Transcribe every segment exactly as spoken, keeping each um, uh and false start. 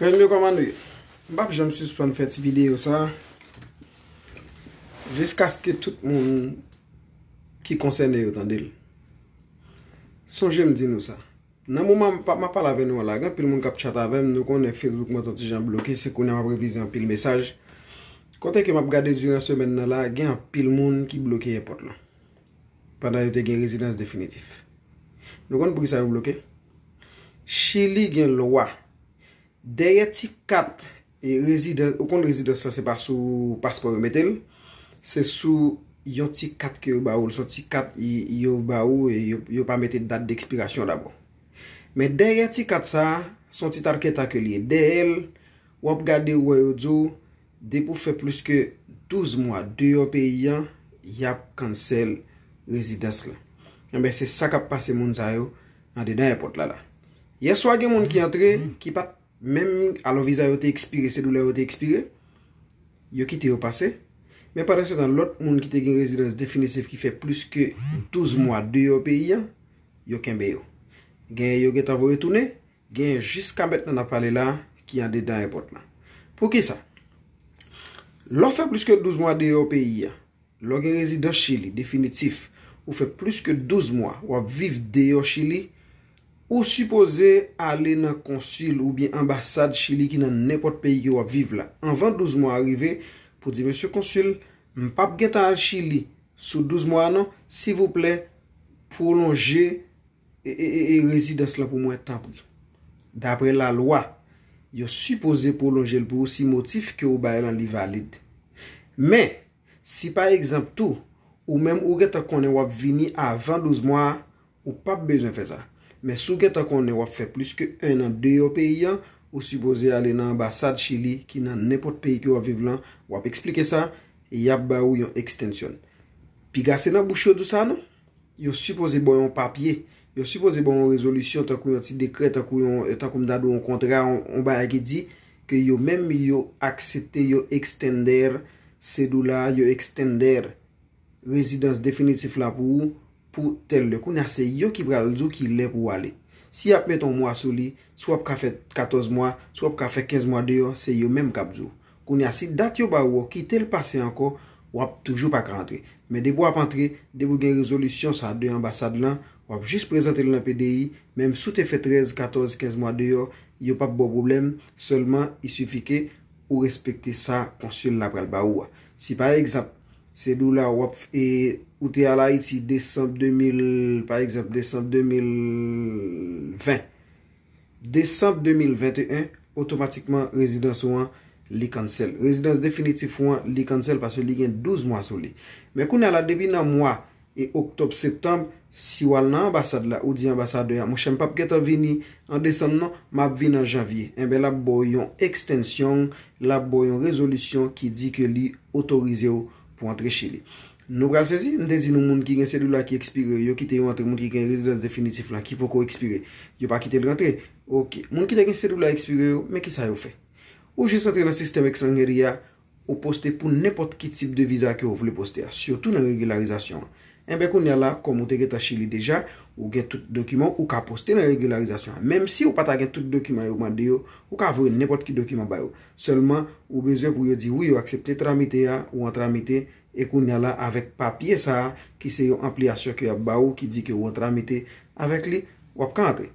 Frè m yo, kòman nou ye? M p ap janm sispann fè ti videyo sa a jiskaske tout moun ki konsène yo tande l. Sonje m di nou sa. Nan moman m pa, m ap pale avè nou an la, gen anpil moun k ap chat avè m, nou konnen Facebook mwen t on ti jan bloke, se kounye a m ap revize anpil mesaj. Kote ke m ap gade diran semèn nan la, gen anpil moun ki bloke èpòt lan. Pandan yo te gen rezidans definitif. Nou konn poukisa yo bloke? Chili gen lwa. Dèyè ti kat e rezidans, ou konn rezidans lan se pa sou paspò yo mete l, se sou yon ti kat ke yo ba ou, se yon ti kat y- yo ba ou e yo, yo pa mete dat dekspirasyon dabò. Men dèyè ti kat sa a, se yon ti tarketa ke l ye. Dèyè l, w ap gade ou wè yo di w, depi w fè plis ke douz mwa deyò peyi an, y ap cancel rezidans lan. Enben, se sa k ap pase moun sa yo andedan èpòt la la. Yèswa gen moun ki antre, ki pa t menm, alò viza yo te ekspire, sedula yo te ekspire, yo kite yo pase. Men pandansetan, lòt moun ki te gen rezidans definitif ki fè plis ke douz mwa deyò peyi an, yo kenbe yo. Genyen yo gentan voye tounen, genyen jiska mentnan n ap pale la ki andedan èpòt la. Poukisa? Lè w fè plis ke douz mwa deyò peyi a, lè w gen rezidans Chili definitif, ou fè plis ke douz mwa, w ap viv deyò Chili, ou sipoze ale nan konsil oubyen anbasad Chili ki nan nenpòt peyi ke w ap viv la, anvan douz mwa a rive, pou di, "Mesye konsil, m p ap gentan al Chili sou douz mwa a non, silvouplè, pwolonje e, e, e, e rezidans lan pou mwen, tanpri." Daprè lalwa, yo sipoze pwolonje l pou ou si motif ke ou bay lan li valid. Men, si pa egzanp tou, ou menm ou gentan konnen w ap vini avan douz mwa a, ou p ap bezwen fè sa. Men si w gentan konnen w ap fè plis ke en an deyò peyi an, ou sipoze ale nan anbasad Chili ki nan nenpòt peyi ke w ap viv lan, w ap eksplike sa, e y ap ba ou yon extension. Piga se nan bouch yo di w sa non. Yo sipoze ba w yon papye, yo sipoze ba w yon rezolisyon, tankou yon ti dekrè, tankou yon, tankou m ta di w yon kontra, yon, yon bagay ki di ke yo menm yo aksepte, yo extender sedula, yo extender rezidans definitif la pou ou, pou tèl lè. Kounye a se yo ki pral di w ki lè pou w ale. Si y ap met yon mwa sou li, si w ap ka fè katòz mwa, si w ap ka fè kenz mwa deyò, se yo menm k ap di w. Kounye a, si dat yo ba ou an kite l pase ankò, w ap toujou pa ka antre. Men depi w ap antre, depi w gen rezolisyon sa de anbasad lan, w ap jis prezante l nan P D I, menm si w te fè trèz, katòz, kenz mwa deyò, yo p ap ba w pwoblèm, sèlman il suffit ke ou respekte sa konsil la pral ba ou a. Si pa egzanp, sedula w ap, e, ou te al Ayiti desanm de mil, pa egzanp, desanm de mil ven, desanm de mil venteyen, otomatikman rezidans ou an, li cancel. Rezidans definitif ou an, li cancel paske li gen douz mwa sou li. Men kounye a la, depi nan mwa e oktòb, septanm, si w al nan anbasad la, ou di anbasadè a, "Monchè, m p ap gentan vini an desanm non, m ap vin an janvye." Enben, l ap ba w yon extension, l ap ba w yon rezolisyon ki di ke li otorize w pou antre Chili. Nou pral sezi, m te di nou moun ki gen sedula ki ekspire yo, yo kite yo antre, moun ki gen rezidans definitif la ki poko ekspire, yo pa kite l rantre. Oke, moun ki te gen sedula ekspire yo, men kisa yo fè? Ou jis antre nan sistèm Extranjeria, ou poste pou nenpòt ki tip de viza ke w vle poste a, sitou nan regilarizasyon an. Enben kounye a la, kòm ou te gentan Chili deja, ou gen tout dokiman, ou ka poste nan regilarizasyon an. Menm si ou pa ta gen tout dokiman yo mande yo, ou ka voye nenpòt ki dokiman ba yo. Sèlman, ou bezwen pou yo di wi, yo aksepte tramite a, ou an tramite, e kounye a la, avèk papye sa a, ki se yon anpliyasyon ke y ap ba ou, ki di ke ou an tramite, avèk li, w ap ka antre.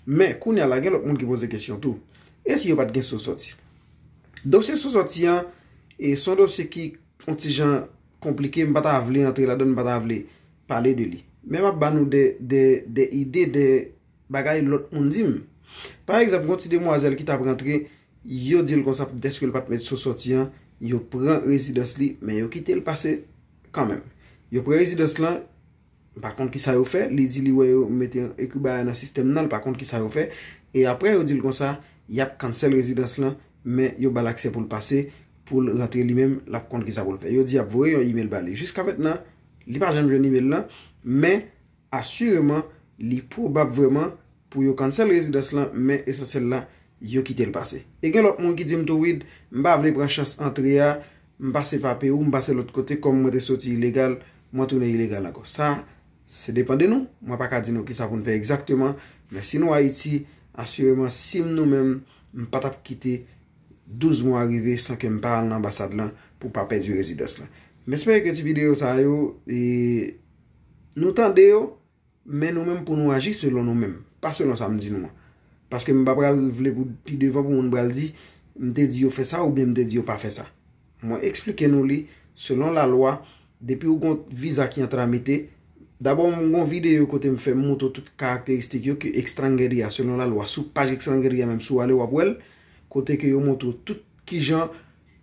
Men, kounye a la, gen lòt moun ki poze kesyon tou. E si yo pa t gen so sòti? Dosye so sòti an, e, se yon dosye ki yon ti jan konplike, m pa ta vle antre ladan, m pa ta vle pale de li. Men m ap ba nou de, de, de ide de bagay lòt moun di m. Pa egzanp, gen yon ti demwazèl ki t ap rantre, yo di l konsa, dèske l pa t met so sòti an, yo pran rezidans li, men yo kite l pase kanmenm. Yo pran rezidans lan, m pa konn kisa yo fè, li di li wè yo mete ekri bagay nan sistèm nan, l pa konn kisa yo fè, e apre yo di l konsa, y ap cancel rezidans lan, men yo ba l aksè pou l pase, pou l rantre li menm, l ap konn kisa pou l fè. Yo di y ap voye yon email ba li. Jiska mentnan, li pa janm jwenn email lan, men asireman, li pwobab vrèman pou yo cancel rezidans lan, men esansyèl la, yo kite l pase. E gen lòt moun ki di m tou, "Wid, m pa vle pran chans antre a, m pase pa Pewou, m pase lòt kote, kòm mwen te soti ilegal, mwen tounen ilegal ankò." Sa, se depann de nou. Mwen pa ka di nou kisa pou n fè egzakteman, men si nou Ayiti, asireman, si m nou menm, m pa t ap kite douz mwa rive san ke m pa al nan anbasad lan pou pa pèdi rezidans lan. M espere ke ti videyo sa yo, e, nou tande yo, men nou menm pou nou aji selon nou menm, pa selon sa m di nou an. Paske m pa pral vle pou pi devan pou moun pral di, m te di yo fè sa oubyen m te di yo pa fè sa. Mwen eksplike nou li selon lalwa, depi ou gon viza ki an tramite, dabò m gon videyo kote m fè m montre tout karakteristik yo ke Extranjeria selon lalwa, sou paj Extranjeria menm si w ale w ap wè l, kote ke yo montre w tout kijan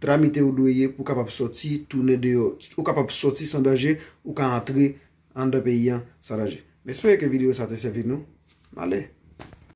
tramite ou dwe ye pou w kapab sòti, tounen deyò, ou kapab sòti san danje, ou ka antre anndan peyi an san danje. M espere ke videyo sa te sèvi nou. M ale.